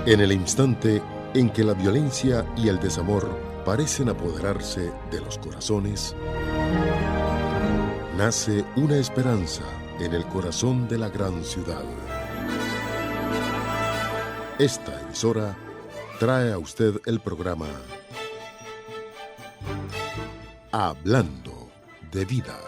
En el instante en que la violencia y el desamor parecen apoderarse de los corazones, nace una esperanza en el corazón de la gran ciudad. Esta emisora trae a usted el programa Hablando de Vida.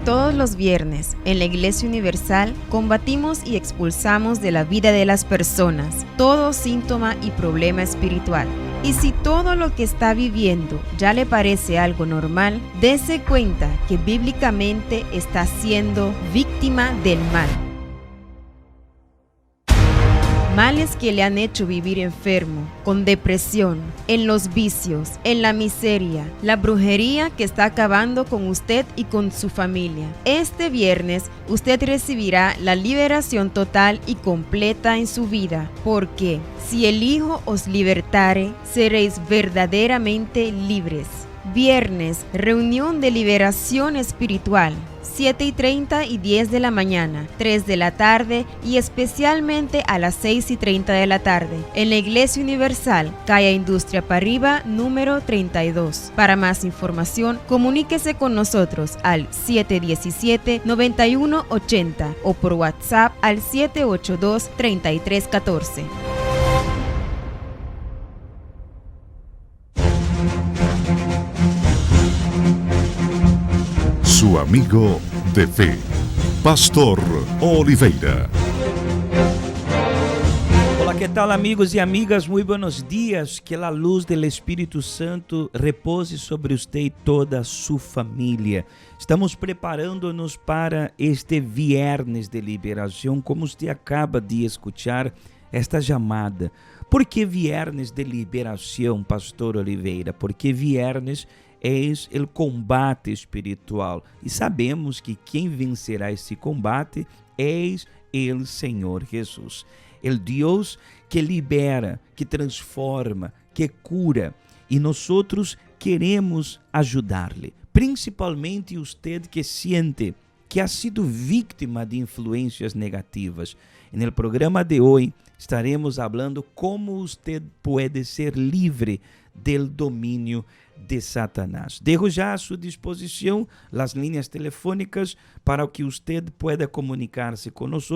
Todos los viernes, en la Iglesia Universal, combatimos y expulsamos de la vida de las personas todo síntoma y problema espiritual. Y si todo lo que está viviendo ya le parece algo normal, dése cuenta que bíblicamente está siendo víctima del mal. Males que le han hecho vivir enfermo, con depresión, en los vicios, en la miseria, la brujería que está acabando con usted y con su familia. Este viernes usted recibirá la liberación total y completa en su vida, porque si el Hijo os libertare, seréis verdaderamente libres. Viernes, reunión de liberación espiritual. 7 y 30 y 10 de la mañana, 3 de la tarde y especialmente a las 6 y 30 de la tarde en la Iglesia Universal, calle Industria Parriba, número 32. Para más información, comuníquese con nosotros al 717-9180 o por WhatsApp al 782-3314. Su amigo de fe, Pastor Oliveira. Hola, ¿qué tal amigos y amigas? Muy buenos días. Que la luz del Espíritu Santo repose sobre usted y toda su familia. Estamos preparándonos para este viernes de liberación, como usted acaba de escuchar esta llamada. ¿Por que viernes de liberación, Pastor Oliveira? Porque viernes é o combate espiritual e sabemos que quem vencerá esse combate é o Senhor Jesus. O Deus que libera, que transforma, que cura. E nós queremos ajudar-lhe, principalmente usted que siente que ha sido vítima de influências negativas. No programa de hoje estaremos hablando como usted pode ser livre del domínio de Satanás. Dejo já a sua disposição as linhas telefônicas para que usted pueda comunicar-se com nós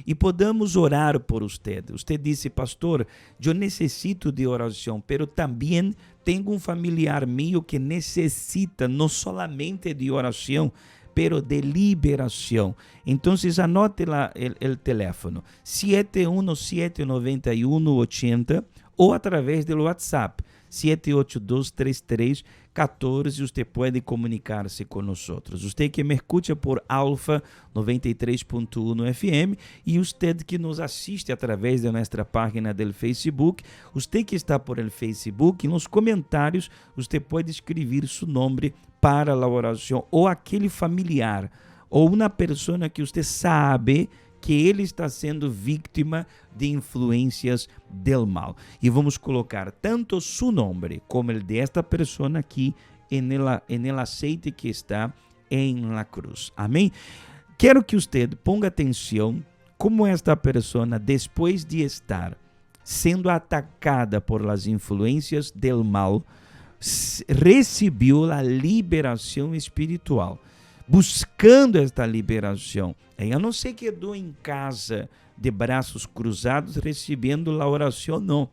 e podamos orar por usted. Usted disse, pastor, eu necessito de oração, pero também tenho um familiar mío que necessita não solamente de oração, pero de liberación. Entonces anote la, el, el teléfono 717-9180 ou através do WhatsApp 782-3314. Usted pode comunicar-se com nós. Usted que me escuta por Alfa 93.1 FM e usted que nos assiste através de nossa página do Facebook, usted que está por el Facebook, nos comentários, usted pode escrever seu nome para a oração ou aquele familiar ou uma pessoa que você sabe que ele está sendo vítima de influências del mal. E vamos colocar tanto su nome como el de esta pessoa aqui en el, en el aceite que está en la cruz. Amém? Quero que você ponga atenção como esta pessoa, depois de estar sendo atacada por las influências del mal, recebeu a liberação espiritual buscando esta liberação. Ela não se quedou em casa de braços cruzados recebendo a oração, não.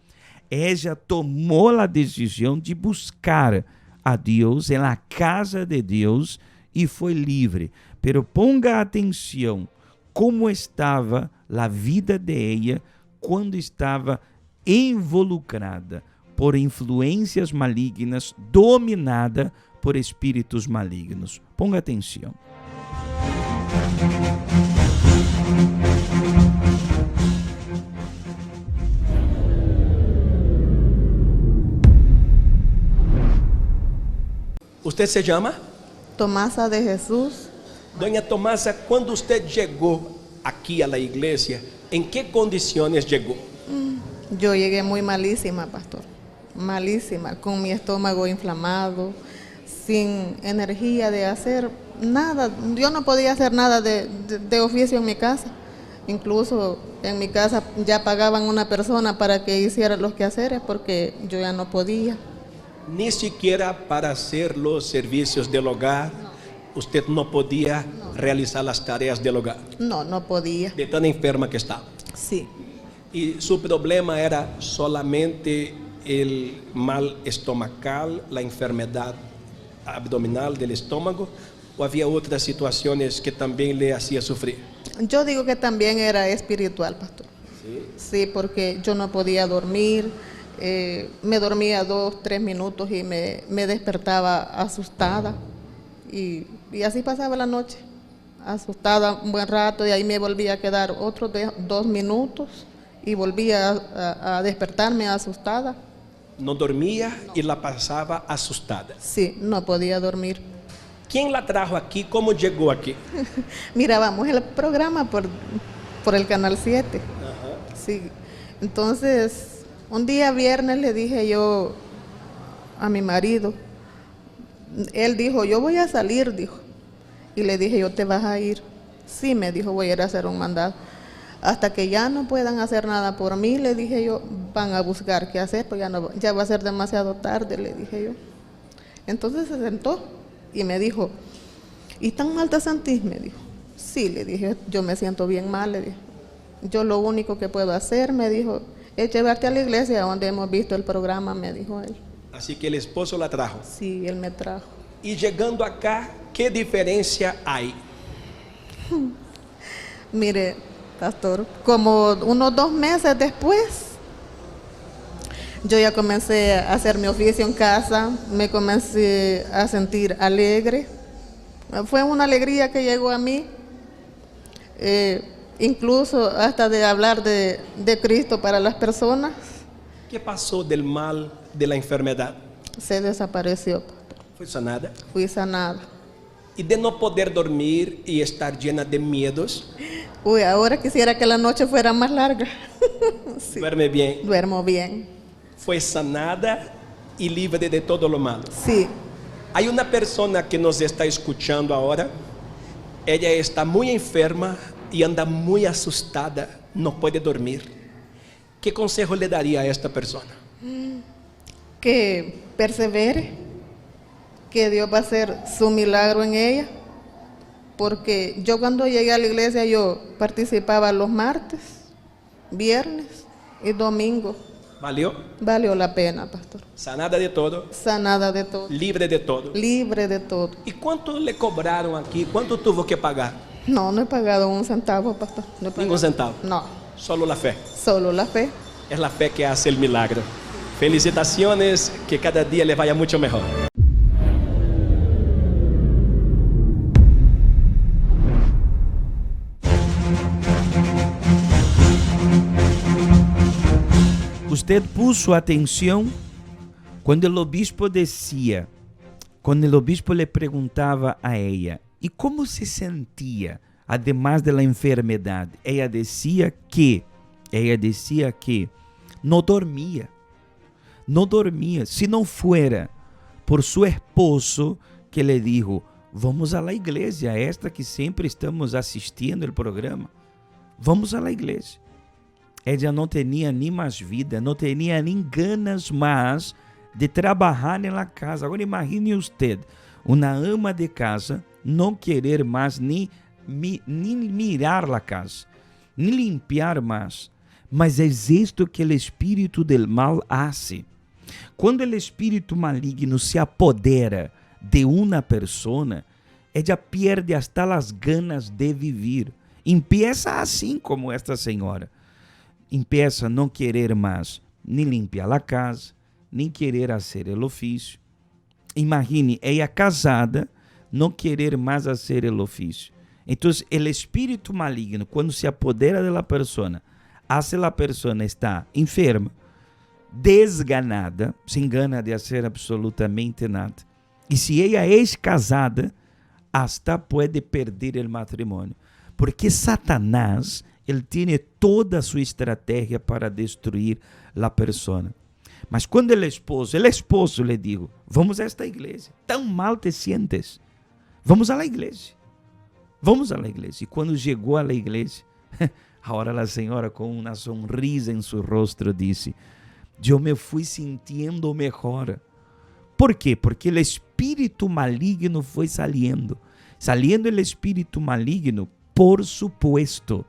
Ela tomou a decisão de buscar a Deus na casa de Deus e foi livre. Pero ponga atenção como estava a vida de ela quando estava involucrada por influências malignas, dominada por espíritos malignos. Ponga atenção. ¿Usted se llama? Tomasa de Jesús. Doña Tomasa, cuando usted llegó aquí a la iglesia, ¿en qué condiciones llegó? Yo llegué muy malísima, pastor. Malísima, con mi estómago inflamado, sin energía de hacer nada, yo no podía hacer nada de, de- de oficio en mi casa. Incluso en mi casa ya pagaban una persona para que hiciera los quehaceres porque yo ya no podía. Ni siquiera para hacer los servicios del hogar, usted no podía realizar las tareas del hogar, No, no podía. de tan enferma que estaba. Sí. Y su problema era solamente el mal estomacal, la enfermedad abdominal del estómago, o había otras situaciones que también le hacía sufrir? Yo digo que también era espiritual, pastor. Sí, porque yo no podía dormir, me dormía 2, 3 minutos y me despertaba asustada. Y así pasaba la noche, asustada un buen rato, y ahí me volvía a quedar otros 2 minutos y volvía a despertarme asustada. No dormía y la pasaba asustada. Sí, no podía dormir. ¿Quién la trajo aquí? ¿Cómo llegó aquí? Mirábamos el programa por el Canal 7. Sí. Entonces, un día viernes le dije yo a mi marido, él dijo, yo voy a salir, dijo. Y le dije, yo te vas a ir. Sí, me dijo, voy a ir a hacer un mandado. Hasta que ya no puedan hacer nada por mí, le dije yo, van a buscar qué hacer, pues ya, no, ya va a ser demasiado tarde, le dije yo. Entonces se sentó y me dijo, ¿y tan mal te sentís? Me dijo. Sí, le dije, yo me siento bien mal, le dije. Yo lo único que puedo hacer, me dijo, es llevarte a la iglesia donde hemos visto el programa, me dijo él. Así que el esposo la trajo. Sí, él me trajo. Y llegando acá, ¿qué diferencia hay? Mire, pastor, como unos 2 meses después, yo ya comencé a hacer mi oficio en casa, me comencé a sentir alegre. Fue una alegría que llegó a mí, incluso hasta de hablar de Cristo para las personas. ¿Qué pasó del mal de la enfermedad? Se desapareció, pastor. ¿Fue sanada? Fui sanada. ¿Y de no poder dormir y estar llena de miedos? Uy, ahora quisiera que la noche fuera más larga. Sí. ¿Duerme bien? Duermo bien. Fue sanada y libre de todo lo malo. Sí. Hay una persona que nos está escuchando ahora. Ella está muy enferma y anda muy asustada, no puede dormir. ¿Qué consejo le daría a esta persona? Que persevere, que Dios va a hacer su milagro en ella. Porque yo cuando llegué a la iglesia yo participaba los martes, viernes y domingo. ¿Valió? Valió la pena, pastor. Sanada de todo. Sanada de todo. Libre de todo. Libre de todo. ¿Y cuánto le cobraron aquí? ¿Cuánto tuvo que pagar? No, no he pagado un centavo, pastor. No he pagado. ¿Ningún centavo? No. ¿Solo la fe? Solo la fe. Es la fe que hace el milagro. Felicitaciones, que cada día le vaya mucho mejor. Usted puso atención cuando el obispo decía, cuando el obispo le preguntaba a ella, ¿y cómo se sentía, además de la enfermedad? Ella decía que no dormía, no dormía, si no fuera por su esposo que le dijo, vamos a la iglesia, esta que siempre estamos asistiendo el programa, vamos a la iglesia. Ella não tinha nem mais vida, não tinha nem ganas mais de trabalhar na casa. Agora imagine usted, uma ama de casa, não querer mais nem mirar a casa, nem limpiar mais. Mas é isto que o espírito del mal hace. Quando o espírito maligno se apodera de uma persona, ella pierde hasta as ganas de vivir. Empieza assim como esta senhora. Empieza a não querer mais nem limpar a casa, nem querer fazer o ofício. Imagine, ela casada, não querer mais fazer o ofício. Então, o espírito maligno, quando se apodera de la persona, hace la persona estar enferma, desganada, sem gana de fazer absolutamente nada. E se ela é casada, hasta pode perder o matrimônio. Porque Satanás, ele tem toda a sua estratégia para destruir a persona. Mas quando o esposo lhe digo, vamos a esta igreja, tão mal te sientes, Vamos a la iglesia. Vamos a la iglesia. E quando chegou a la iglesia, ahora a senhora com uma sonrisa em seu rosto disse: Eu me fui sintiendo mejor. ¿Por quê? Porque o espírito maligno foi saliendo. Saliendo o espírito maligno, por supuesto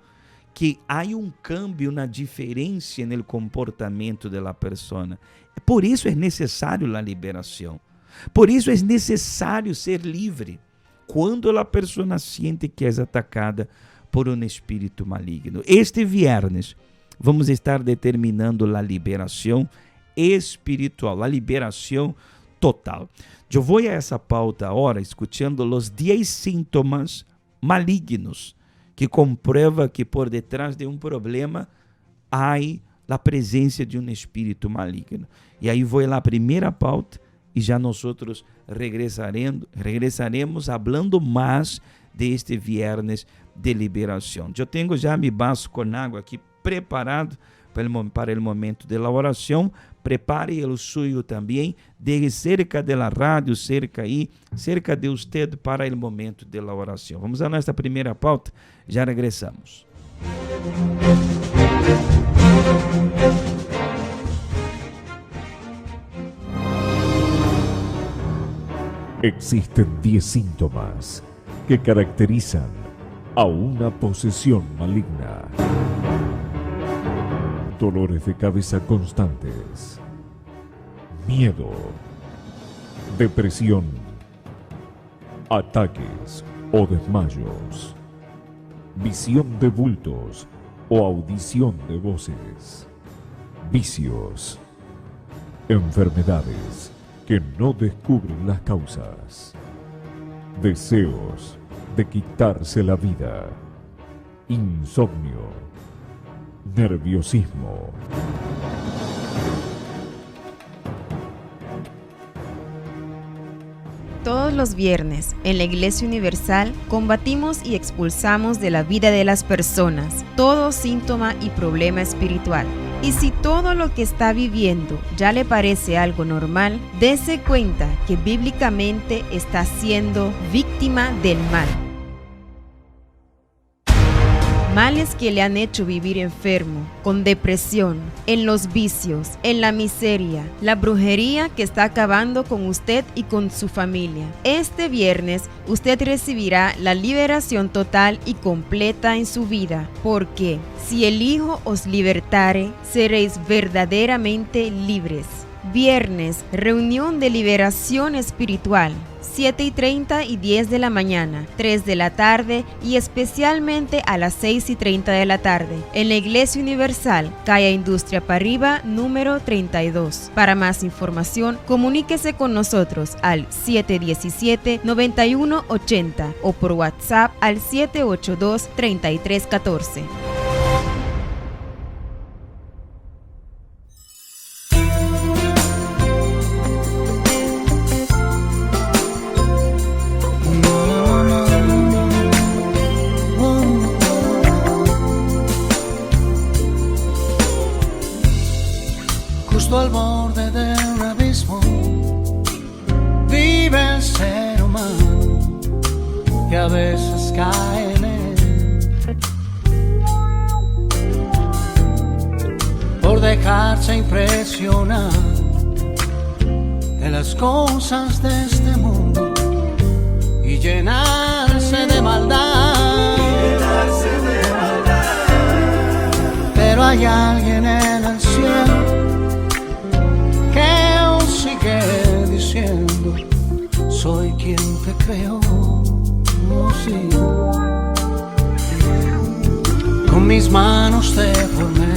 que há um cambio na diferença no comportamento da persona. Por isso é necessário a liberação. Por isso é necessário ser livre quando a pessoa sente que é atacada por um espírito maligno. Este viernes vamos estar determinando a liberação espiritual, a liberação total. Eu vou a essa pauta agora escutando os 10 sintomas malignos que comprueba que por detrás de um problema há a presença de um espírito maligno. E aí vou à primeira pauta e já nós regresaremos hablando mais de este viernes de liberação. Eu tenho já mi vaso com água aqui preparado para o momento de la oração. Prepare o suyo também, deje cerca de la radio, cerca aí, cerca de usted para o momento de la oração. Vamos a nossa primeira pauta, já regressamos. Existen 10 síntomas que caracterizan a una posesión maligna. Dolores de cabeza constantes, miedo, depresión, ataques o desmayos, visión de bultos o audición de voces, vicios, enfermedades que no descubren las causas, deseos de quitarse la vida, insomnio, nerviosismo. Todos los viernes, en la Iglesia Universal, combatimos y expulsamos de la vida de las personas todo síntoma y problema espiritual. Y si todo lo que está viviendo ya le parece algo normal, dése cuenta que bíblicamente está siendo víctima del mal. Males que le han hecho vivir enfermo, con depresión, en los vicios, en la miseria, la brujería que está acabando con usted y con su familia. Este viernes usted recibirá la liberación total y completa en su vida, porque si el Hijo os libertare, seréis verdaderamente libres. Viernes, reunión de liberación espiritual. 7:30 y 10 de la mañana, 3 de la tarde y especialmente a las 6:30 de la tarde en la Iglesia Universal, calle Industria Parriba, número 32. Para más información, comuníquese con nosotros al 717-9180 o por WhatsApp al 782-3314. Justo al borde de un abismo vive el ser humano que a veces cae en él. Por dejarse impresionar de las cosas de este mundo y llenarse de maldad. Pero hay alguien en el cielo que aún sigue diciendo: soy quien te creó. Oh, sí. Con mis manos te formé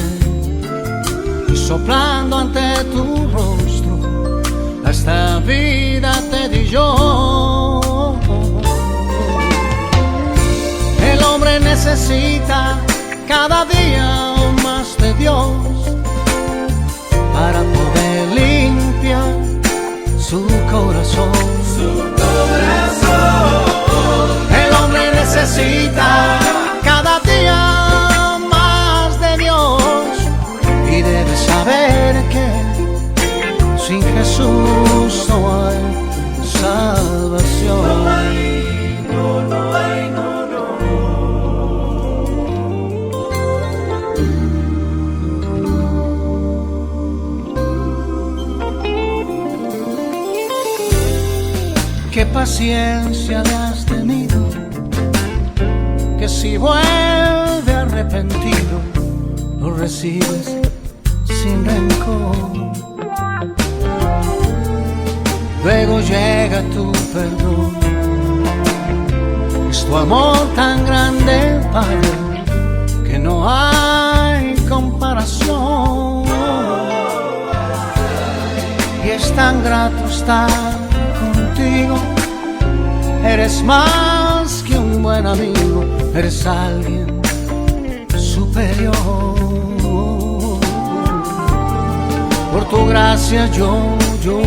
y soplando ante tu rostro esta vida te di yo. El hombre necesita cada día más de Dios para poder limpiar su corazón. Su corazón. El hombre necesita cada día más de Dios y debe saber que sin Jesús no hay salvación. Paciencia le has tenido, que si vuelve arrepentido, lo recibes sin rencor. Luego llega tu perdón, es tu amor tan grande, Padre, que no hay comparación. Y es tan grato estar contigo. Eres más que un buen amigo, eres alguien superior. Por tu gracia yo, yo,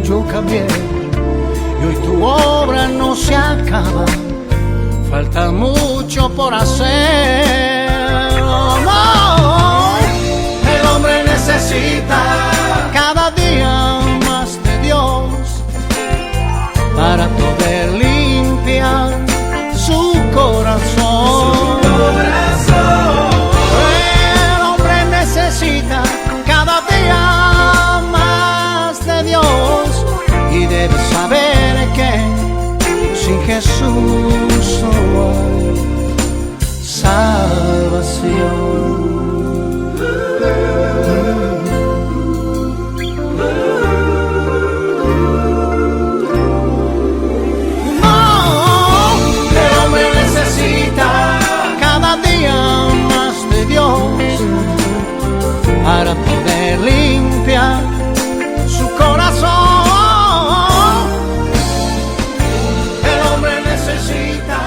yo cambié. Y hoy tu obra no se acaba. Falta mucho por hacer. No, el hombre necesita cada día más de Dios para poder limpiar su corazón. El hombre necesita cada día más de Dios y debe saber que sin Jesús no hay salvación. No, el hombre necesita cada día más de Dios para poder limpiar su corazón. El hombre necesita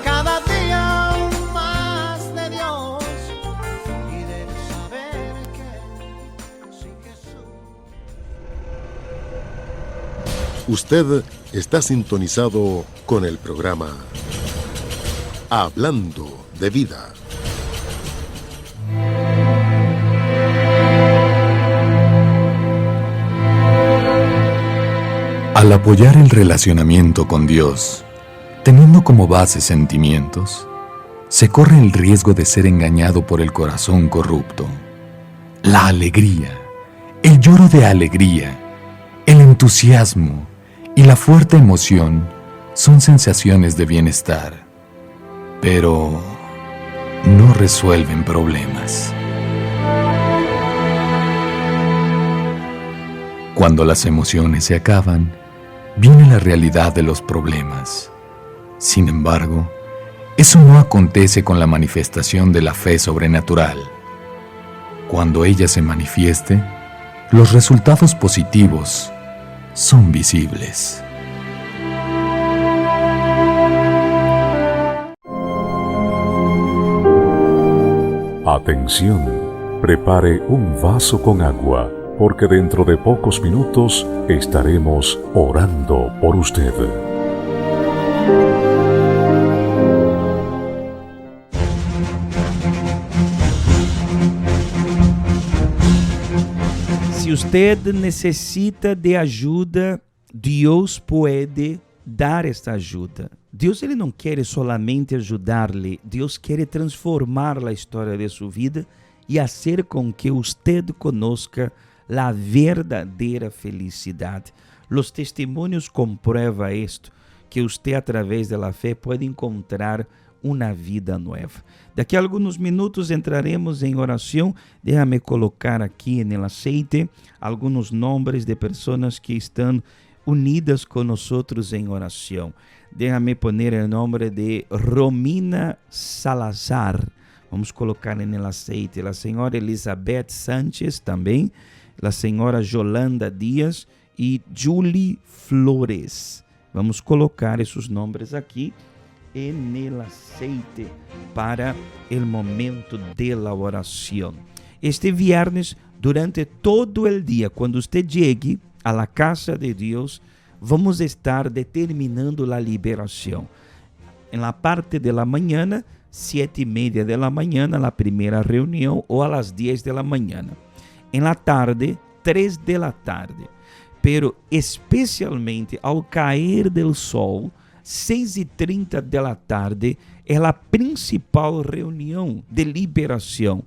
cada día más de Dios y debe saber que sin Jesús. Usted está sintonizado con el programa Hablando de Vida. Al apoyar el relacionamiento con Dios, teniendo como base sentimientos, se corre el riesgo de ser engañado por el corazón corrupto. La alegría, el lloro de alegría, el entusiasmo y la fuerte emoción son sensaciones de bienestar, pero no resuelven problemas. Cuando las emociones se acaban, viene la realidad de los problemas. Sin embargo, eso no acontece con la manifestación de la fe sobrenatural. Cuando ella se manifieste, los resultados positivos son visibles. Atención, prepare un vaso con agua, porque dentro de pocos minutos estaremos orando por usted. Si usted necesita de ajuda, Deus pode dar esta ajuda. Deus ele não quer solamente ajudar-lhe, Deus quer transformar a história de sua vida e fazer com que usted conozca a verdadeira felicidade. Los testemunhos comprueban esto, que usted a través de la fe pode encontrar uma vida nova. Daqui a alguns minutos entraremos em oração. Déjame colocar aqui no aceite alguns nomes de pessoas que estão unidas com nós em oração. Déjame poner o nome de Romina Salazar. Vamos colocar no aceite a senhora Elizabeth Sánchez também, a senhora Jolanda Dias e Julie Flores. Vamos colocar esses nomes aqui en el aceite para el momento de la oración. Este viernes, durante todo el día, cuando usted llegue a la casa de Dios, vamos estar determinando la liberación. En la parte de la mañana, 7:30 de la mañana, la primera reunión, o a las 10 de la mañana. En la tarde, 3 de la tarde. Pero especialmente ao cair del sol, 6:30 da tarde, é a principal reunião de liberação.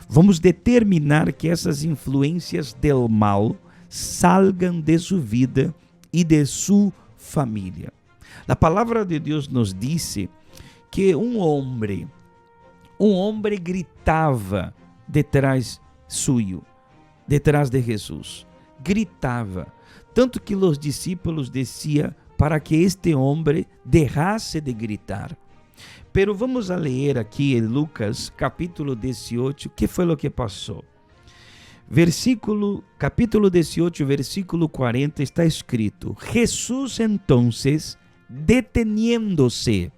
Vamos determinar que essas influências del mal salgan de sua vida e de sua família. família. A palavra de Deus nos disse que um homem gritava detrás suyo, detrás de Jesus. Gritava. Tanto que os discípulos diziam para que este homem deixasse de gritar. Pero vamos a ler aqui em Lucas capítulo 18, que foi o que passou. Versículo, capítulo 18, versículo 40 está escrito: Jesús entonces, deteniéndose,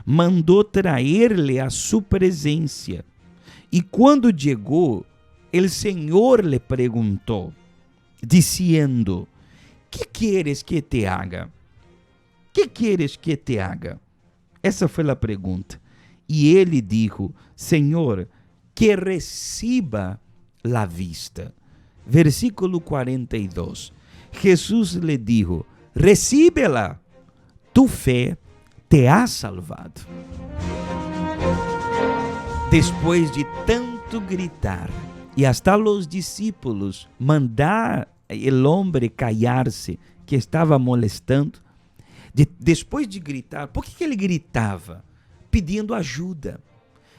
mandó traerle a su presencia. Y cuando llegó, el Señor le preguntó, diciendo: ¿Qué quieres que te haga? ¿Qué quieres que te haga? Essa foi a pergunta. E ele dijo: Senhor, que reciba la vista. Versículo 42. Jesús le dijo: Recíbela, tu fe te ha salvado. Depois de tanto gritar e hasta los discípulos mandar el hombre callarse que estava molestando, depois de gritar, por que que ele gritava? Pedindo ajuda.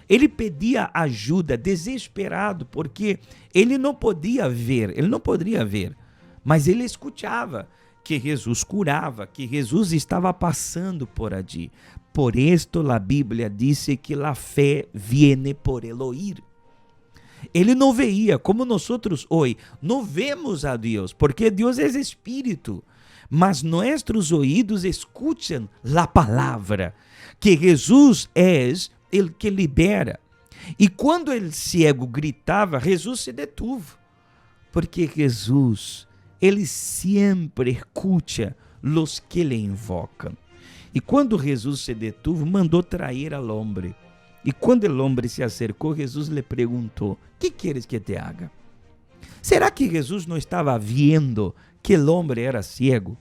Ele pedia ajuda desesperado, porque ele não podia ver, ele não poderia ver, mas ele escutava que Jesus curava, que Jesus estava passando por ali. Por esto a Bíblia disse que a fé viene por el oír. Ele não veía, como nosotros hoje, não vemos a Deus, porque Deus é espírito. Mas nossos ouvidos escutam a palavra, que Jesus é el que libera. E quando el ciego gritava, Jesus se detuvo, porque Jesus, ele sempre escuta los que le invocam. E quando Jesus se detuvo, mandou traer al hombre. E quando o homem se acercou, Jesus lhe perguntou: Que quieres que te haga? Será que Jesus não estava vendo que o homem era ciego?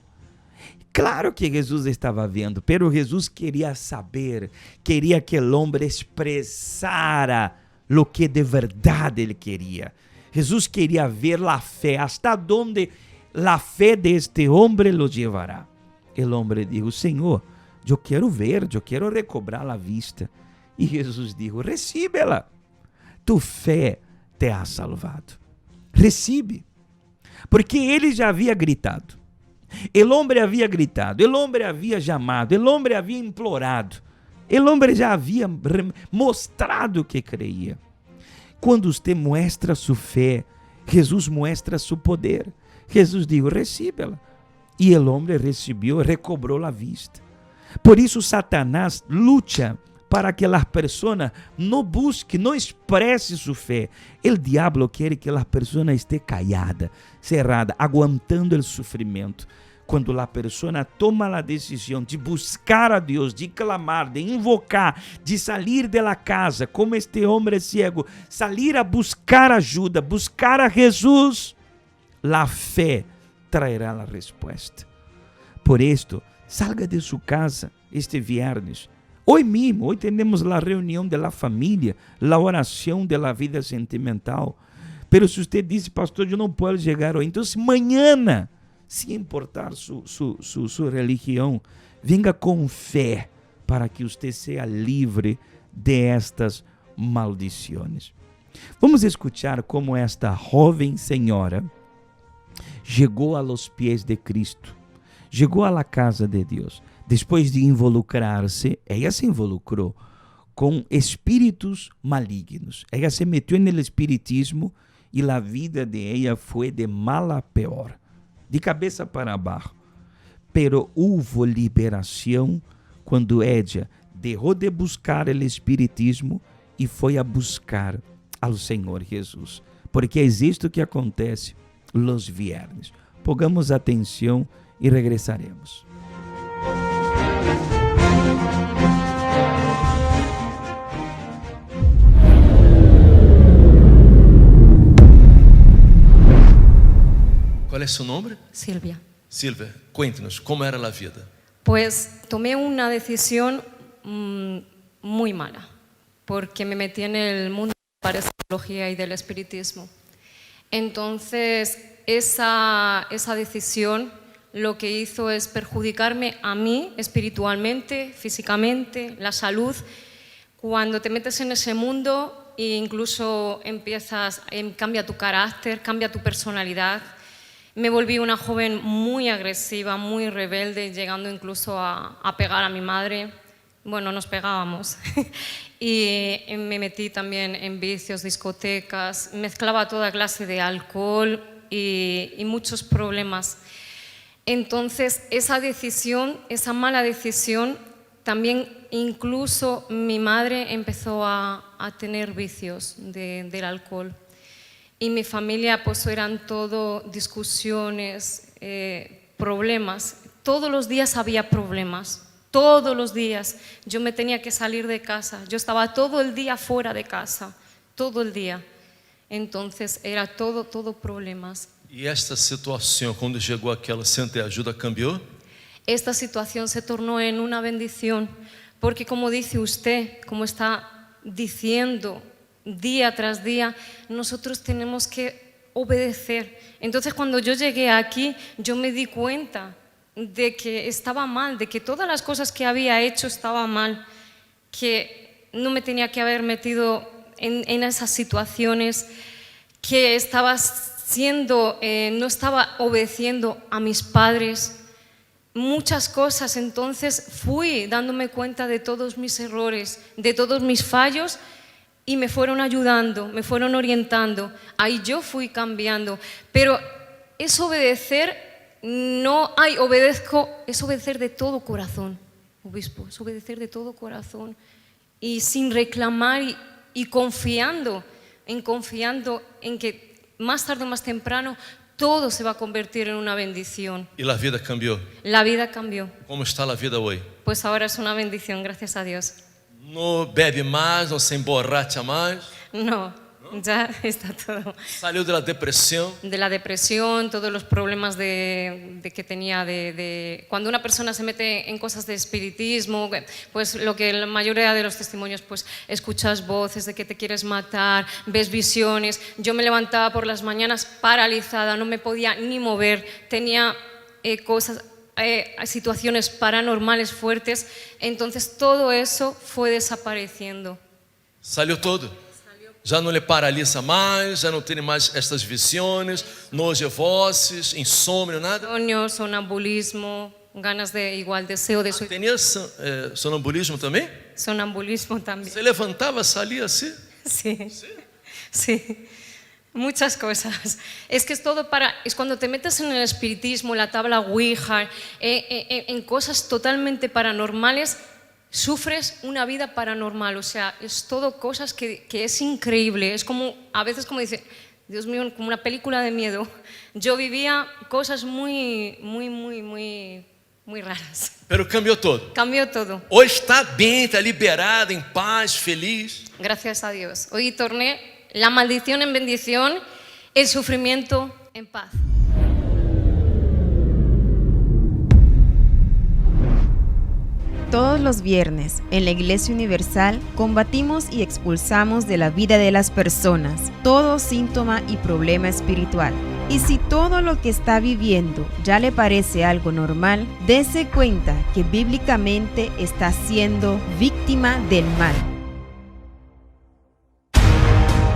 Claro que Jesus estava vendo, pero Jesus queria saber, queria que o homem expressara lo que de verdade ele queria. Jesus queria ver a fé, hasta donde a fé de este homem lo llevará. El hombre dijo: Senhor, eu quero ver, eu quero recobrar a vista. E Jesus dijo: Recíbela, tu fe te ha salvado. Recibe. Porque ele já havia gritado. El homem havia gritado, el homem havia chamado, el homem havia implorado, el homem já havia mostrado que creía. Quando você mostra sua fé, Jesus mostra seu poder. Jesus disse: Recíbela. E o homem recebeu, recobrou a vista. Por isso, Satanás luta para que as pessoas não busquem, não expressem sua fé. O diabo quer que a pessoa esteja callada, cerrada, aguantando o sofrimento. Quando a pessoa toma a decisão de buscar a Deus, de clamar, de invocar, de sair de la casa, como este homem ciego, salir a buscar ajuda, buscar a Jesus, a fé traerá a resposta. Por esto, salga de sua casa este viernes. Hoje mesmo, hoje temos a reunião de la família, a oração de la vida sentimental. Pero se você diz: "Pastor, eu não posso chegar hoje", então mañana, sem importar su religião, venga com fé para que você seja livre de estas maldições. Vamos escuchar como esta jovem senhora chegou a los pies de Cristo, chegou a la casa de Deus. Depois de involucrar-se, ela se involucrou com espíritos malignos. Ela se meteu no espiritismo e a vida de ela foi de mal a peor, de cabeça para baixo. Pero hubo liberação quando ela deixou de buscar o espiritismo e foi a buscar ao Senhor Jesus. Porque existe o que acontece los viernes. Pongamos atenção e regressaremos. ¿Cuál es su nombre? Silvia. Silvia, cuéntenos, ¿cómo era la vida? Pues tomé una decisión muy mala, porque me metí en el mundo de la parapsicología y del espiritismo. Entonces, esa decisión la lo que hizo es perjudicarme a mí espiritualmente, físicamente, la salud. Cuando te metes en ese mundo e incluso empiezas, cambia tu carácter, cambia tu personalidad. Me volví una joven muy agresiva, muy rebelde, llegando incluso a pegar a mi madre. Bueno, nos pegábamos. Y me metí también en vicios, discotecas, mezclaba toda clase de alcohol y muchos problemas. Entonces, esa decisión, esa mala decisión, también incluso mi madre empezó a tener vicios del alcohol. Y mi familia, pues eran todo discusiones, problemas. Todos los días había problemas, todos los días. Yo me tenía que salir de casa, yo estaba todo el día fuera de casa, todo el día. Entonces era todo, todo problemas. E esta situação, quando chegou aquela centro de ajuda, cambiou? Esta situación se tornó en una bendición, porque como dice usted, como está diciendo día tras día, nosotros tenemos que obedecer. Entonces cuando yo llegué aquí, yo me di cuenta de que estaba mal, de que todas las cosas que había hecho estaba mal, que no me tenía que haber metido en esas situaciones, que estaba siendo, no estaba obedeciendo a mis padres, muchas cosas. Entonces fui dándome cuenta de todos mis errores, de todos mis fallos y me fueron ayudando, me fueron orientando. Ahí yo fui cambiando. Pero es obedecer, no hay obedezco, es obedecer de todo corazón, obispo, es obedecer de todo corazón y sin reclamar y confiando, en confiando en que más tarde o más temprano todo se va a convertir en una bendición. E a vida cambiou. La vida cambió. Como está a vida hoje? Pues ahora es una bendición, gracias a Dios. Não bebe mais, não se emborracha mais. No, ya está todo. Saiu da depressão. De la depresión, todos los problemas de que tenía de. Cuando una persona se mete en cosas de espiritismo, pues lo que la mayoría de los testimonios, pues escuchas voces de que te quieres matar, ves visiones. Yo me levantaba por las mañanas paralizada, no me podía ni mover, tenía cosas, situaciones paranormales fuertes, entonces todo eso fue desapareciendo. Saiu todo. Já não lhe paralisa mais, já não tem mais estas visões, não oye vozes, insônia, nada. Sueños, sonambulismo, ganas de igual deseo de Tinha sonambulismo também? Sonambulismo también. Você levantava, saía assim? Sí, muchas cosas. Es que es todo para. Es cuando te metes en el espiritismo, en la tabla Ouija, en cosas totalmente paranormales, sufres una vida paranormal. O sea, es todo cosas que es increíble. Es como, a veces como dice, Dios mío, como una película de miedo. Yo vivía cosas muy, muy, muy, muy, muy raras. Pero cambiou todo. Cambió todo. Hoje está bem, está liberada, em paz, feliz. Gracias a Dios. Hoy torné la maldición en bendición, el sufrimiento en paz. Todos los viernes, en la Iglesia Universal, combatimos y expulsamos de la vida de las personas todo síntoma y problema espiritual. Y si todo lo que está viviendo ya le parece algo normal, dése cuenta que bíblicamente está siendo víctima del mal.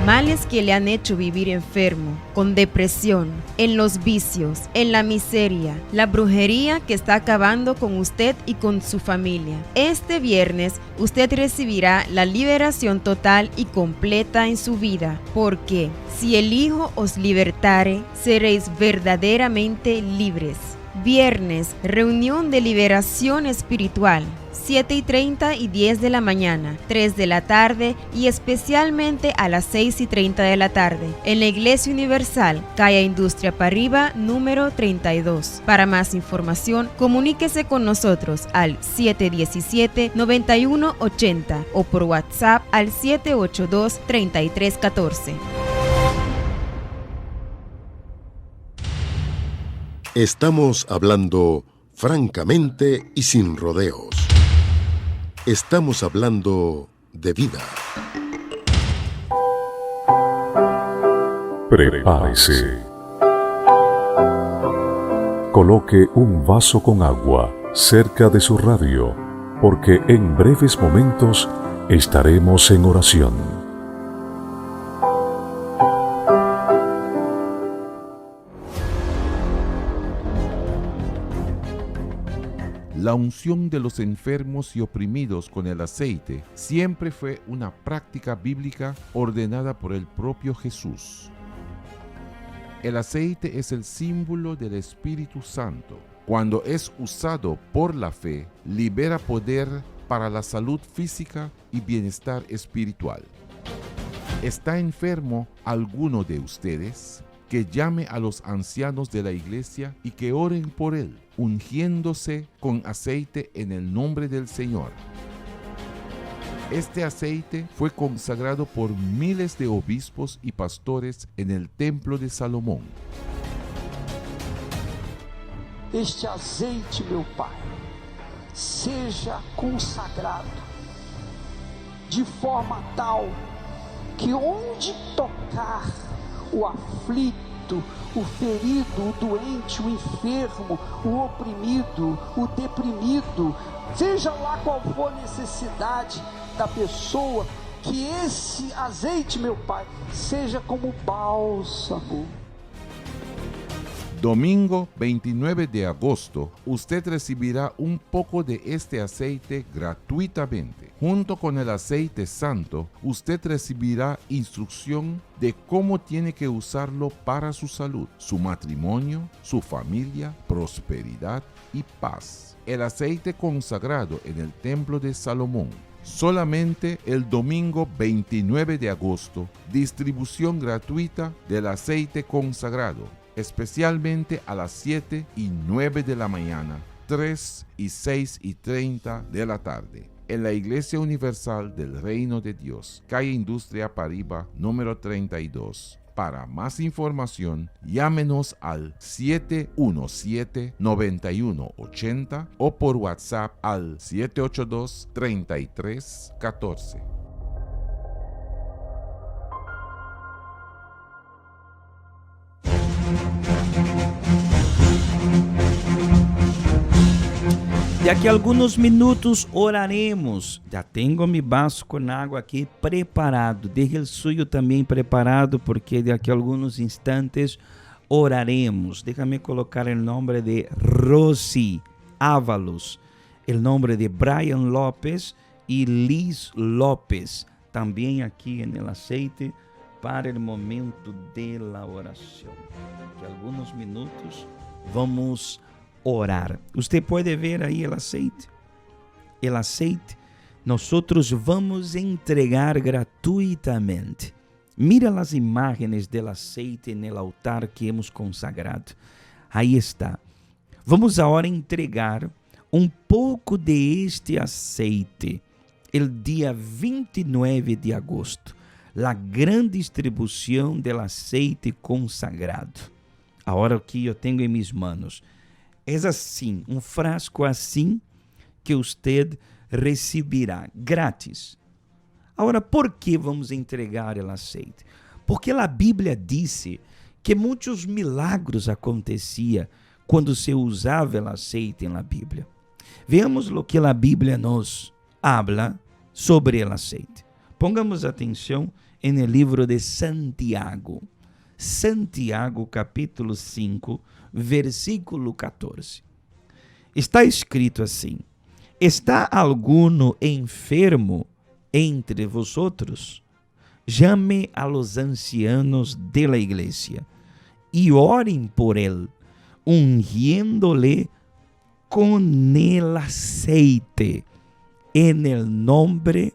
Males que le han hecho vivir enfermo, con depresión, en los vicios, en la miseria, la brujería que está acabando con usted y con su familia. Este viernes usted recibirá la liberación total y completa en su vida, porque si el Hijo os libertare, seréis verdaderamente libres. Viernes, reunión de liberación espiritual. 7:30 y 10 de la mañana, 3 de la tarde y especialmente a las 6:30 de la tarde en la Iglesia Universal, calle Industria Parriba, número 32. Para más información, comuníquese con nosotros al 717-9180 o por WhatsApp al 782-3314. Estamos hablando francamente y sin rodeos. Estamos hablando de vida. Prepárese. Con Coloque un vaso con agua cerca de su radio, porque en breves momentos estaremos en oración. La unción de los enfermos y oprimidos con el aceite siempre fue una práctica bíblica ordenada por el propio Jesús. El aceite es el símbolo del Espíritu Santo. Cuando es usado por la fe, libera poder para la salud física y bienestar espiritual. ¿Está enfermo alguno de ustedes? Que llame a los ancianos de la iglesia y que oren por él, ungiéndose con aceite en el nombre del Señor. Este aceite fue consagrado por miles de obispos y pastores en el templo de Salomón. Este azeite, meu Pai, seja consagrado de forma tal que onde tocar o aflito, o ferido, o doente, o enfermo, o oprimido, o deprimido, seja lá qual for a necessidade da pessoa, que esse azeite, meu Pai, seja como bálsamo. Domingo 29 de agosto, usted recibirá un poco de este aceite gratuitamente. Junto con el aceite santo, usted recibirá instrucción de cómo tiene que usarlo para su salud, su matrimonio, su familia, prosperidad y paz. El aceite consagrado en el templo de Salomón. Solamente el domingo 29 de agosto, distribución gratuita del aceite consagrado, especialmente a las 7 y 9 de la mañana, 3 y 6 y 30 de la tarde, en la Iglesia Universal del Reino de Dios, calle Industria Pariba, número 32. Para más información, llámenos al 717-9180 o por WhatsApp al 782-3314. De aqui a alguns minutos oraremos. Já tenho mi vaso com água aqui preparado. Deje o suyo também preparado, porque de aqui a alguns instantes oraremos. Déjame colocar o nome de Rosy Ávalos, o nome de Brian López e Liz López, também aqui en el aceite para o momento de la oração. Que alguns minutos vamos orar. Usted pode ver aí o aceite. El aceite nosotros vamos entregar gratuitamente. Mira as imágenes del aceite en el altar que hemos consagrado. Aí está. Vamos agora entregar um pouco de este aceite el dia 29 de agosto. La gran distribuição del aceite consagrado. Agora que eu tenho em mis manos. É assim, um frasco assim que usted receberá grátis. Agora, por que vamos entregar o aceite? Porque a Bíblia disse que muitos milagros acontecia quando se usava o aceite na Bíblia. Veamos o que a Bíblia nos habla sobre o aceite. Pongamos atenção en el livro de Santiago. Santiago, capítulo 5, versículo 14. Está escrito assim: Está alguno enfermo entre vosotros? Llame a los ancianos de la iglesia y oren por él, ungiéndole con el aceite en el nombre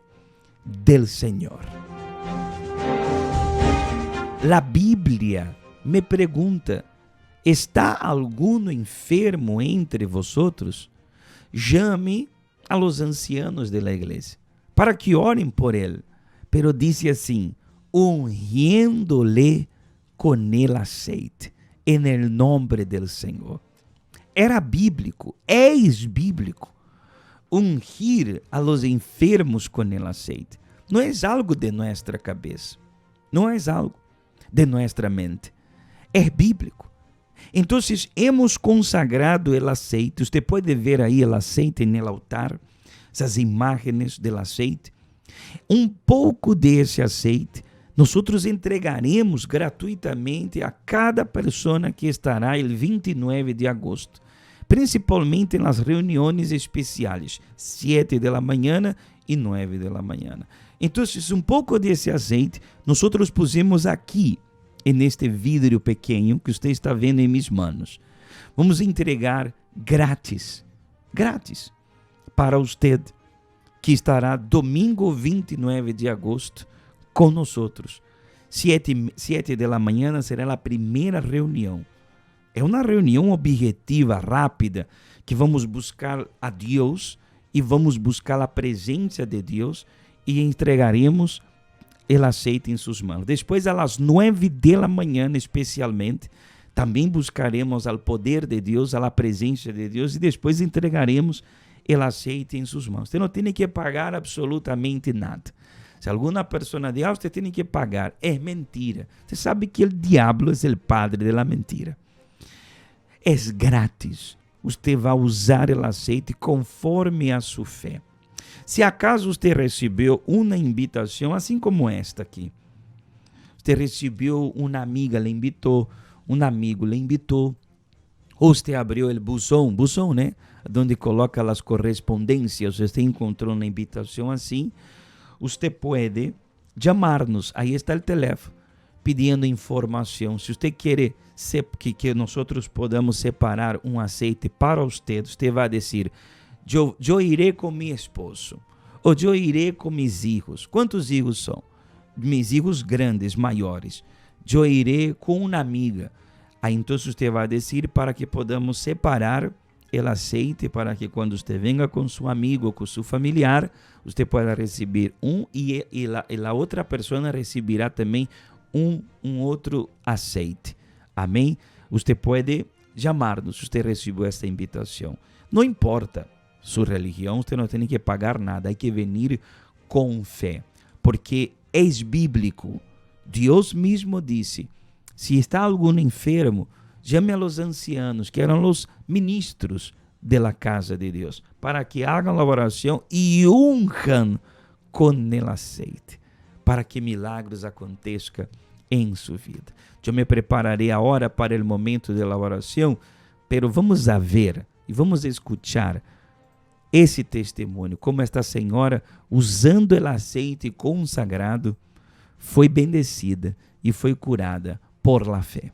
del Señor. La Biblia me pregunta: ¿Está alguno enfermo entre vosotros? Llame a los ancianos de la iglesia para que orem por él. Pero dice assim: ungiéndole con el aceite, en el nombre del Senhor. Era bíblico, es bíblico, ungir a los enfermos con el aceite. Não é algo de nuestra cabeça, não é algo de nuestra mente. É bíblico. Entonces, hemos consagrado el aceite. Usted puede ver ahí el aceite en el altar, essas imágenes del aceite. Um pouco desse aceite nós entregaremos gratuitamente a cada pessoa que estará el 29 de agosto, principalmente nas reuniões especiais, 7 da manhã e 9 da manhã. Então, um pouco desse aceite nós pusemos aqui, neste vidro pequeno que você está vendo em minhas mãos. Vamos entregar grátis, grátis, para você que estará domingo 29 de agosto com nós. 7 da manhã será a primeira reunião. É uma reunião objetiva, rápida, que vamos buscar a Deus e vamos buscar a presença de Deus e entregaremos o aceite em suas mãos. Depois, às 9 da manhã, especialmente, também buscaremos ao poder de Deus, à presença de Deus e depois entregaremos o aceite em suas mãos. Você não tem que pagar absolutamente nada. Se alguma pessoa diz, ah, você tem que pagar, é mentira. Você sabe que o diabo é o padre da mentira. É grátis. Você vai usar o aceite conforme a sua fé. Se acaso você recebeu uma invitação, assim como esta aqui, você recebeu uma amiga, lhe invitou, um amigo lhe invitou, ou você abriu o buzão, buzão, né? Onde coloca as correspondências, você encontrou uma invitação assim, você pode chamar-nos, aí está o telefone, pedindo informação. Se você quer que nós podamos separar um aceite para você, você vai dizer: Eu irei com meu esposo, ou eu irei com meus filhos. Quantos filhos são? Meus filhos grandes, maiores. Eu irei com uma amiga. Aí então você vai dizer para que podamos separar o aceite para que quando você venga com seu amigo, com seu familiar, você possa receber um e a outra pessoa receberá também um outro aceite. Amém? Você pode chamar-nos se você recebeu esta invitação. Não importa sua religião, você não tem que pagar nada, hay que venir com fé, porque é bíblico. Deus mesmo disse: se está algum enfermo, llame a los ancianos, que eram os ministros de la casa de Deus, para que hagan la oração e unjan con el aceite, para que milagres aconteçam em sua vida. Eu me prepararei agora para o momento de la oração, pero vamos a ver e vamos escuchar esse testemunho, como esta senhora, usando o aceite consagrado, foi bendecida e foi curada por la fe.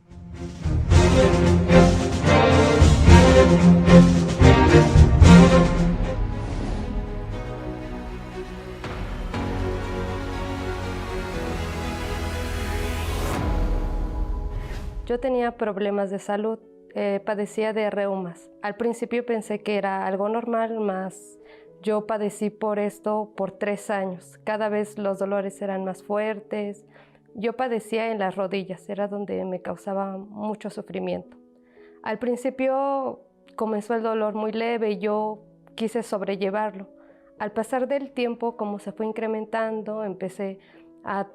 Yo tenía problemas de salud, padecía de reumas. Al principio pensé que era algo normal, mas yo padecí por esto por 3 años. Cada vez los dolores eran más fuertes. Yo padecía en las rodillas, era donde me causaba mucho sufrimiento. Al principio comenzó el dolor muy leve y yo quise sobrellevarlo. Al pasar del tiempo, como se fue incrementando, empecé a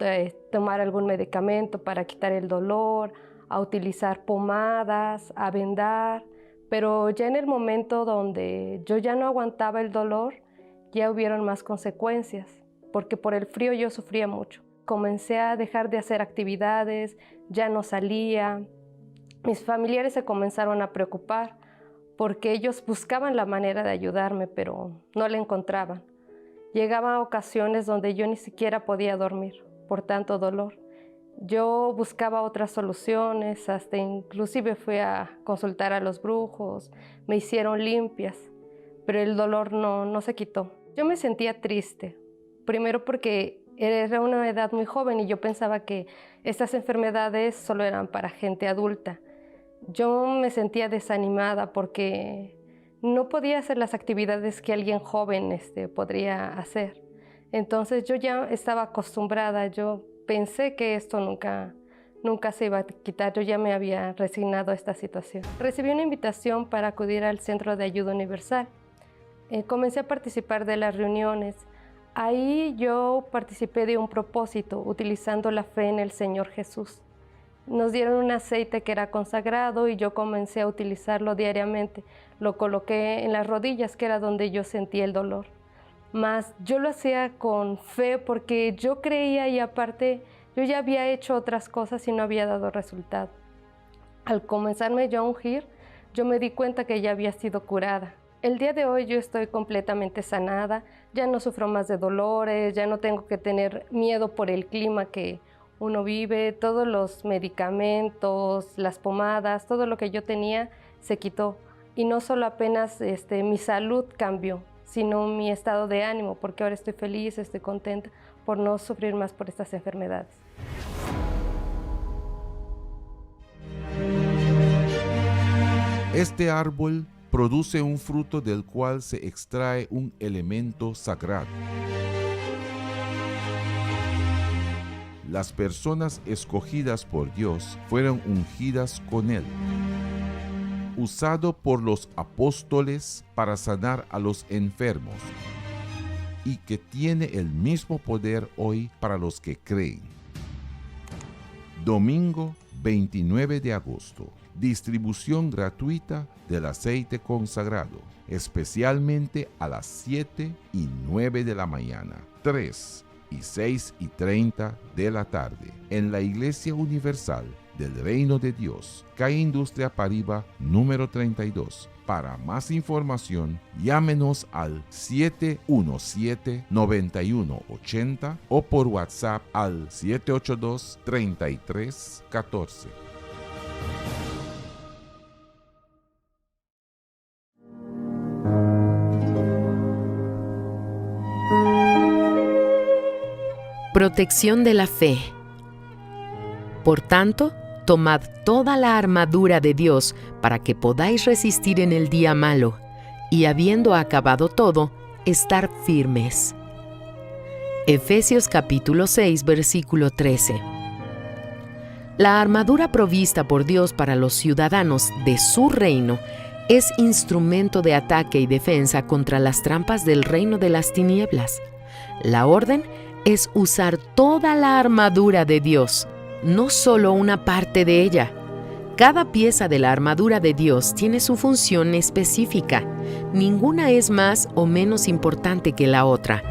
tomar algún medicamento para quitar el dolor, a utilizar pomadas, a vendar, pero ya en el momento donde yo ya no aguantaba el dolor, ya hubieron más consecuencias, porque por el frío yo sufría mucho. Comencé a dejar de hacer actividades, ya no salía. Mis familiares se comenzaron a preocupar porque ellos buscaban la manera de ayudarme, pero no la encontraban. Llegaba a ocasiones donde yo ni siquiera podía dormir por tanto dolor. Yo buscaba otras soluciones, hasta inclusive fui a consultar a los brujos, me hicieron limpias, pero el dolor no se quitó. Yo me sentía triste, primero porque era una edad muy joven y yo pensaba que estas enfermedades solo eran para gente adulta. Yo me sentía desanimada porque no podía hacer las actividades que alguien joven podría hacer. Entonces yo ya estaba acostumbrada, yo pensé que esto nunca se iba a quitar, yo ya me había resignado a esta situación. Recibí una invitación para acudir al Centro de Ayuda Universal. Comencé a participar de las reuniones. Ahí yo participé de un propósito, utilizando la fe en el Señor Jesús. Nos dieron un aceite que era consagrado y yo comencé a utilizarlo diariamente. Lo coloqué en las rodillas, que era donde yo sentía el dolor. Mas yo lo hacía con fe porque yo creía y aparte yo ya había hecho otras cosas y no había dado resultado. Al comenzarme yo a ungir, yo me di cuenta que ya había sido curada. El día de hoy yo estoy completamente sanada, ya no sufro más de dolores, ya no tengo que tener miedo por el clima que uno vive, todos los medicamentos, las pomadas, todo lo que yo tenía se quitó. Y no solo apenas este, mi salud cambió, sino mi estado de ánimo, porque ahora estoy feliz, estoy contenta por no sufrir más por estas enfermedades. Este árbol produce un fruto del cual se extrae un elemento sagrado. Las personas escogidas por Dios fueron ungidas con él. Usado por los apóstoles para sanar a los enfermos y que tiene el mismo poder hoy para los que creen. Domingo 29 de agosto. Distribución gratuita del aceite consagrado, especialmente a las 7 y 9 de la mañana, 3 y 6 y 30 de la tarde, en la Iglesia Universal del Reino de Dios, calle Industria Pariba número 32. Para más información, llámenos al 717-9180 o por WhatsApp al 782-3314. Protección de la fe. Por tanto, tomad toda la armadura de Dios para que podáis resistir en el día malo, y habiendo acabado todo, estar firmes. Efesios capítulo 6, versículo 13. La armadura provista por Dios para los ciudadanos de su reino es instrumento de ataque y defensa contra las trampas del reino de las tinieblas. La orden es usar toda la armadura de Dios, no solo una parte de ella. Cada pieza de la armadura de Dios tiene su función específica. Ninguna es más o menos importante que la otra.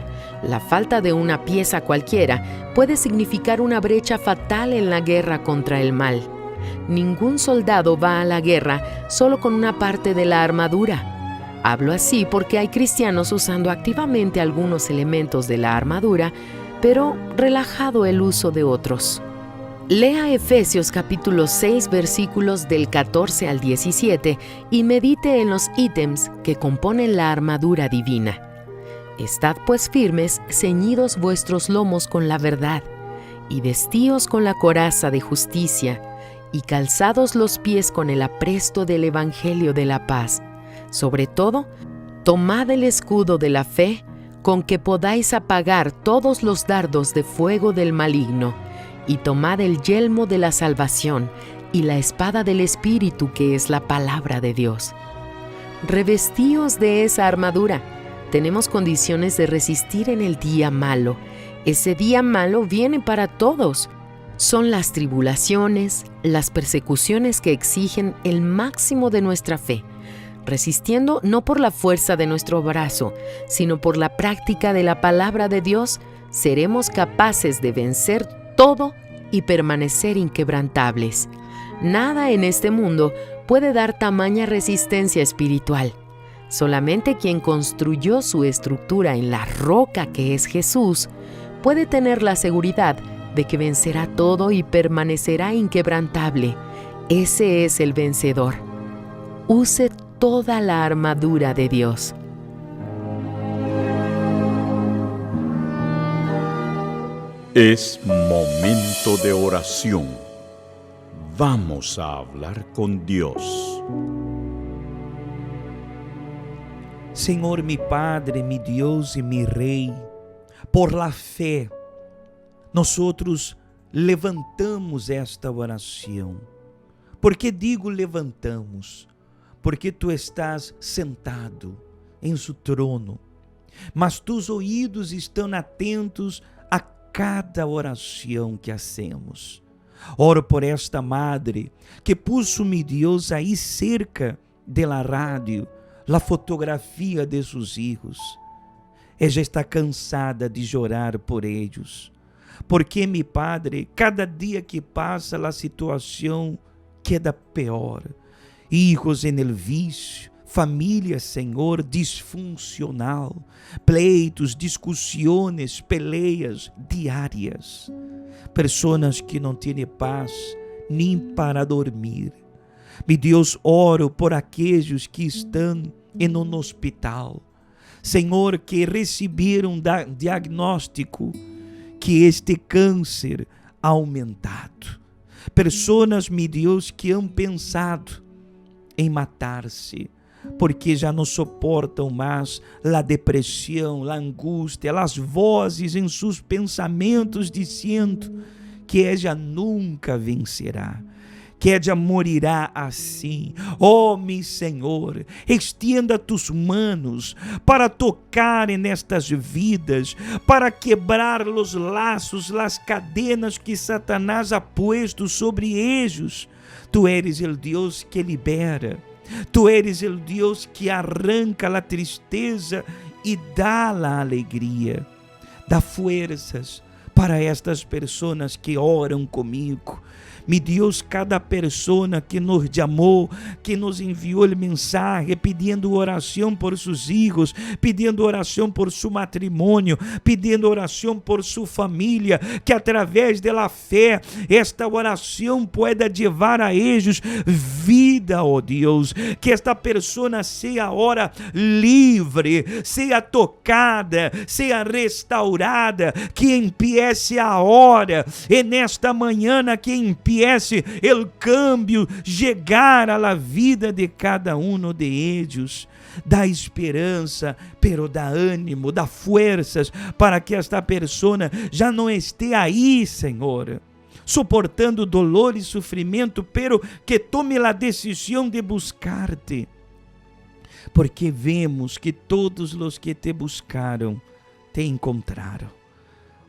La falta de una pieza cualquiera puede significar una brecha fatal en la guerra contra el mal. Ningún soldado va a la guerra solo con una parte de la armadura. Hablo así porque hay cristianos usando activamente algunos elementos de la armadura, pero relajado el uso de otros. Lea Efesios capítulo 6 versículos del 14 al 17 y medite en los ítems que componen la armadura divina. Estad pues firmes, ceñidos vuestros lomos con la verdad, y vestíos con la coraza de justicia, y calzados los pies con el apresto del Evangelio de la paz. Sobre todo, tomad el escudo de la fe, con que podáis apagar todos los dardos de fuego del maligno, y tomad el yelmo de la salvación y la espada del Espíritu que es la palabra de Dios. Revestíos de esa armadura. Tenemos condiciones de resistir en el día malo. Ese día malo viene para todos. Son las tribulaciones, las persecuciones que exigen el máximo de nuestra fe, resistiendo no por la fuerza de nuestro brazo, sino por la práctica de la palabra de Dios, seremos capaces de vencer todo y permanecer inquebrantables. Nada en este mundo puede dar tamaña resistencia espiritual. Solamente quien construyó su estructura en la roca que es Jesús puede tener la seguridad de que vencerá todo y permanecerá inquebrantable. Ese es el vencedor. Use toda la armadura de Dios. Es momento de oración. Vamos a hablar con Dios. Senhor, mi Padre, mi Deus e mi Rei, por la fé, nosotros levantamos esta oração. Por que digo levantamos? Porque tu estás sentado em su trono, mas tus ouvidos estão atentos a cada oração que hacemos. Oro por esta madre que puso, mi Dios, ahí cerca de la radio, la fotografía de sus hijos. Ella está cansada de llorar por ellos. Porque, mi Padre, cada dia que pasa, la situación queda peor. Hijos en el vicio, familia, Señor, disfuncional, pleitos, discusiones, peleas diarias. Personas que no tienen paz ni para dormir. Mi Dios, oro por aquellos que están en un hospital. Señor, que receberam diagnóstico que este cáncer ha aumentado. Personas, mi Dios, que han pensado em matar-se, porque já não suportam mais a depressão, a angústia, as vozes em seus pensamentos dizendo que ella nunca vencerá, que ella morirá assim. Oh, mi Senhor, extienda tus manos para tocar nestas vidas, para quebrar los lazos, las cadenas que Satanás ha puesto sobre ellos. Tu eres el Dios que libera. Tu eres el Dios que arranca a tristeza e dá a alegria. Dá forças para estas pessoas que oram comigo. Mi Dios, cada persona que nos chamou, que nos enviou mensagem pedindo oração por seus hijos, pedindo oração por seu matrimônio, pedindo oração por sua família, que através da fé esta oração pueda levar a eles vida, oh Deus, que esta persona seja agora livre, seja tocada, seja restaurada, que empiece a hora, e nesta manhã que empiece el cambio llegar a la vida de cada uno de ellos. Dá esperança, pero dá ânimo, dá forças para que esta persona já não esteja aí, Senhor, soportando dolor e sofrimento, pero que tome a decisão de buscar-te. Porque vemos que todos os que te buscaram te encontraram.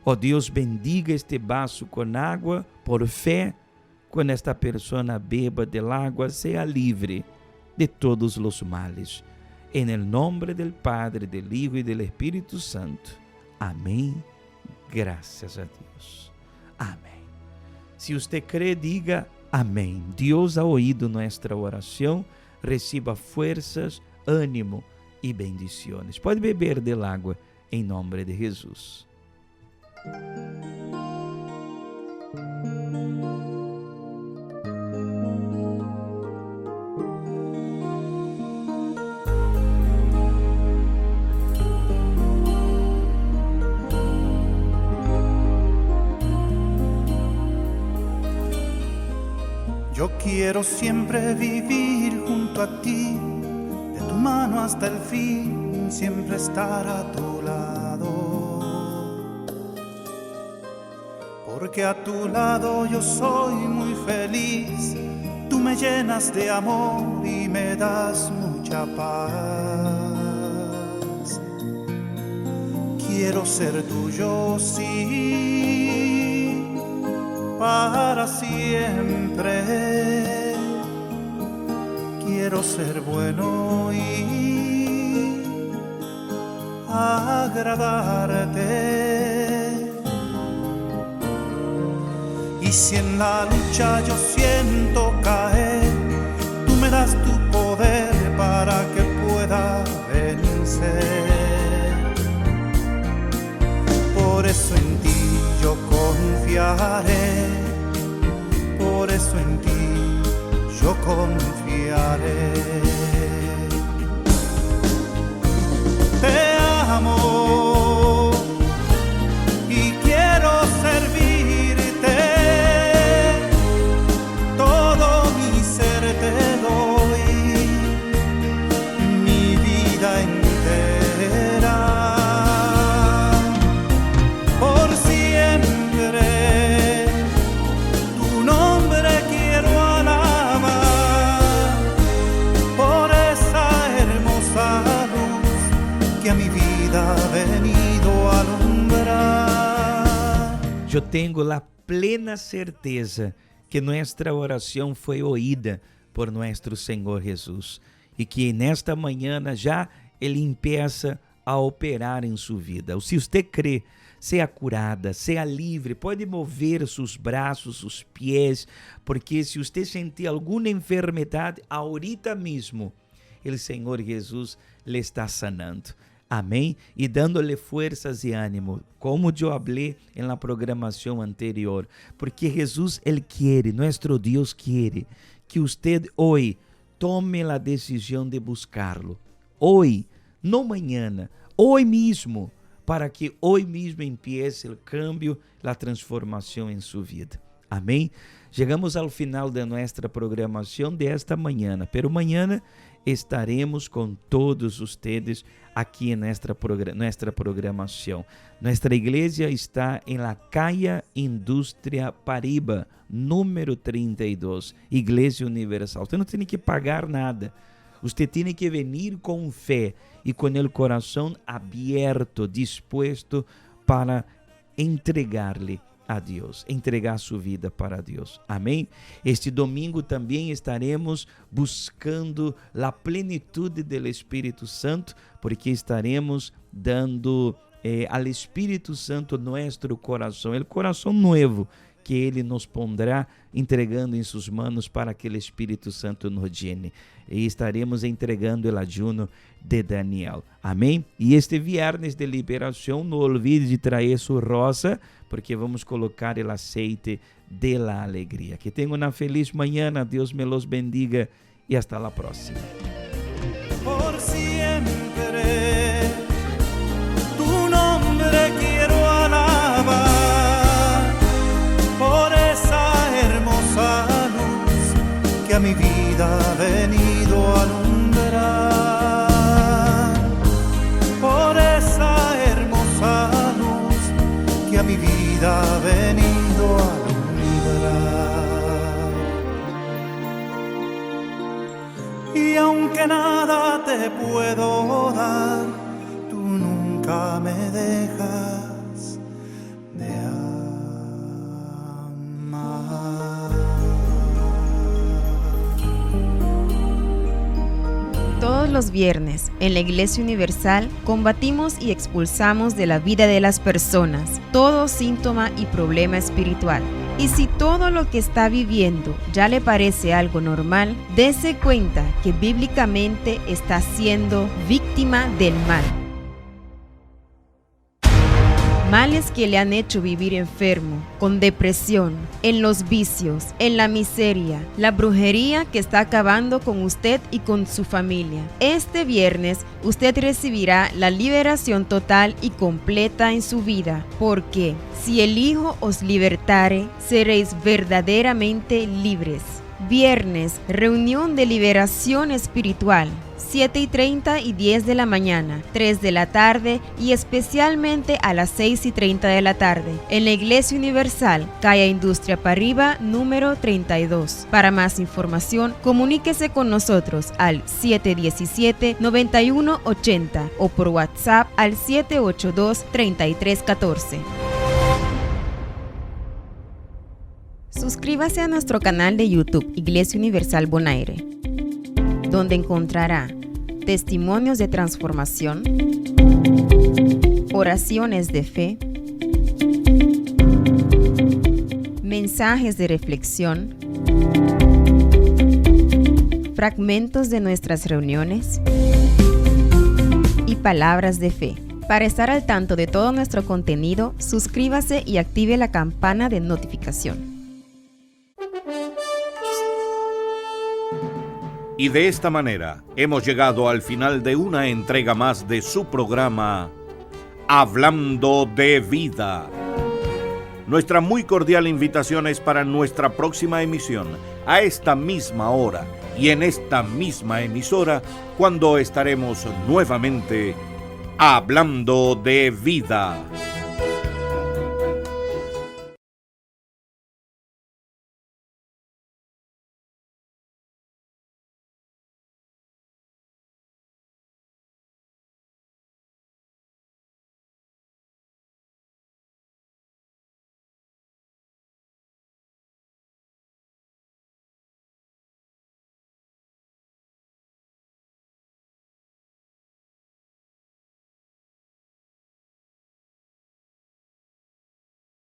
Ó oh Deus, bendiga este vaso com água, por fé, quando esta persona beba del agua, sea livre de todos los males. En el nombre del Padre, del Hijo y del Espíritu Santo. Amém. Graças a Deus. Amém. Se você crê, diga amém. Deus ha oído nossa oração. Reciba forças, ânimo e bendiciones. Pode beber del água em nome de Jesus. Yo quiero siempre vivir junto a ti, de tu mano hasta el fin, siempre estar a tu lado. Porque a tu lado yo soy muy feliz, tú me llenas de amor y me das mucha paz. Quiero ser tuyo, sí, para siempre. Quiero ser bueno y agradarte. Y si en la lucha yo siento caer, tú me das tu poder para que pueda vencer. Por eso en ti yo confiaré, por eso en ti yo confiaré. Te amo y quiero servirte, todo mi ser te doy, mi vida entera. Por siempre tu nombre quiero alabar, por esa hermosa luz que a mi vida ha venido a alumbrar. Eu tenho a plena certeza que nuestra oração foi oída por nuestro Senhor Jesus e que nesta manhã já Ele empieza a operar em sua vida. Se você crê, seja curada, seja livre, pode mover seus braços, seus pés, porque se você sentir alguma enfermidade, ahorita mesmo, o Senhor Jesus lhe está sanando. Amém? E dando-lhe forças e ânimo, como eu falei em la programação anterior, porque Jesus, Ele quer, nosso Deus quer que você hoje tome a decisão de buscarlo. Hoje, não mañana, hoje mesmo, para que hoje mesmo empiece o cambio, a transformação em sua vida. Amém? Chegamos ao final de nossa programação de esta manhã, pero mañana estaremos com todos ustedes aqui em nossa, nossa programação. Nossa igreja está em la calle Indústria Pariba, número 32, Igreja Universal. Você não tem que pagar nada. Você tem que venir com fé e com o coração aberto, disposto para entregar-lhe a Deus, entregar sua vida para Deus. Amém? Este domingo também estaremos buscando a plenitude do Espírito Santo, porque estaremos dando ao Espírito Santo nosso coração, o coração novo que Ele nos pondrá, entregando em suas mãos para que o Espírito Santo nos llene. E estaremos entregando o ayuno de Daniel. Amém? E este viernes de liberação, não olvide de trazer sua rosa, porque vamos colocar o aceite de la alegría. Que tenham uma feliz manhã, Deus me los bendiga e hasta la próxima. Por siempre tu nombre quiero alabar, por esa hermosa luz que a mi vida ha venido a alumbrar, por esa hermosa luz que a mi vida ha venido a alumbrar. Y aunque nada te puedo dar, tú nunca me dejas de amar. Todos los viernes, en la Iglesia Universal, combatimos y expulsamos de la vida de las personas todo síntoma y problema espiritual. Y si todo lo que está viviendo ya le parece algo normal, dése cuenta que bíblicamente está siendo víctima del mal. Males que le han hecho vivir enfermo, con depresión, en los vicios, en la miseria, la brujería que está acabando con usted y con su familia. Este viernes usted recibirá la liberación total y completa en su vida, porque si el Hijo os libertare, seréis verdaderamente libres. Viernes, reunión de liberación espiritual. 7:30 y 10 de la mañana, 3 de la tarde y especialmente a las 6:30 de la tarde, en la Iglesia Universal, calle Industria Parriba, número 32. Para más información, comuníquese con nosotros al 717-9180 o por WhatsApp al 782-3314. Suscríbase a nuestro canal de YouTube Iglesia Universal Bonaire, donde encontrará testimonios de transformación, oraciones de fe, mensajes de reflexión, fragmentos de nuestras reuniones y palabras de fe. Para estar al tanto de todo nuestro contenido, suscríbase y active la campana de notificación. Y de esta manera hemos llegado al final de una entrega más de su programa Hablando de Vida. Nuestra muy cordial invitación es para nuestra próxima emisión, a esta misma hora y en esta misma emisora, cuando estaremos nuevamente Hablando de Vida.